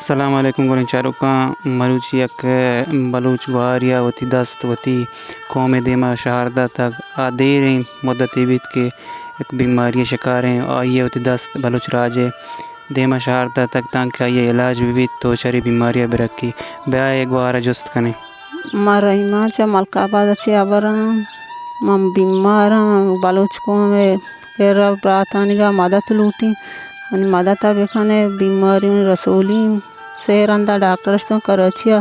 السلام علیکم گلیں چاروکاں، مروچی یک بلوچ گوہارے ءَ وتی دست وتی قوم ءِ دیما شہار داتگ۔ آ دیریں مدتے بیت کہ یک بیماری ءِ شکاریں، آئی ءَ وتی دست بلوچ راج ءِ دیما شہار داتگ تانکہ آئی ءِ علاج بہ بیت تو چرے بیماری ءَ برکی۔ بیا اے گوہار ءَ جست کنیں۔ ما رحیماں چہ ملک آباد ءَ چہ ہبر آں۔ من بیمار آں، من بلوچ قوم ءِ کرا براتانیگا مدد لوٹیں، منی مدد ءَ بکن ئے، بیماری منی رسولی۔ سے رندا ڈاکٹر اشتاں کراچی ءَ،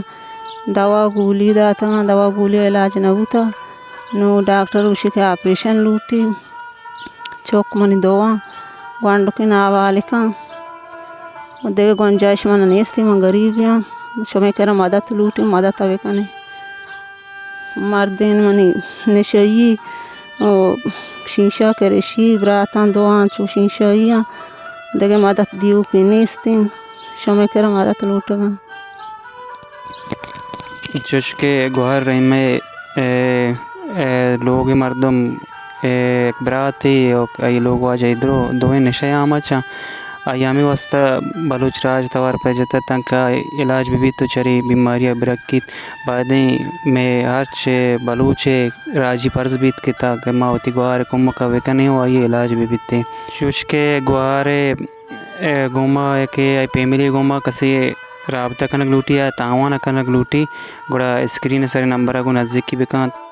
دوا گولی داتگاں، دوا گولی ءَ علاج نہ بوتگ۔ نوں ڈاکٹر گوشی کہ آپریشن لوٹی۔ چک منی دو آں، گونڈکیں نابالغ آں۔ دگہ گنجائش من نیستی، من گریبے آں۔ شمئے کرا مدد لوٹیں، مدد ءَ بکن ئے۔ مردین منی نشئی، او، شیشہ کرشی، براتاں دو آں چو شیشہ ای آں۔ دگہ مدد دیوکے نیستیں۔ شمئے کرا مدد لوٹگاں۔ چوش کہ گوہر رحیم ءِ، اے، اے لوگ ءِ مردم، اے، یک براتے ءُ آئی ءِ لوگ واجہ اے درو دوئیں نشہ ءِ آماچ آں۔ آئی ءَ ہمے واسطہ بلوچ راج توار پہ جتہ تانکہ علاج بہ بیت ءُ چرے بیماری ءَ برکیت۔ بائدیں مئے ہرچ بلوچ ءِ راجی فرض بیت کہ تاکہ ما وتی گوہار ءِ کمک ءَ بکنیں ءُ آئی ءِ علاج بہ بیت۔ چوش کہ گوہار ءِ، اے، گوما کہ آئی فیملی ءِ گوما کسے رابطہ کنگ لوٹی یا تعاون کنگ لوٹی، گڑا اسکرین ءِ سر ءِ نمبر ءَ گوں نزیکی بکنت۔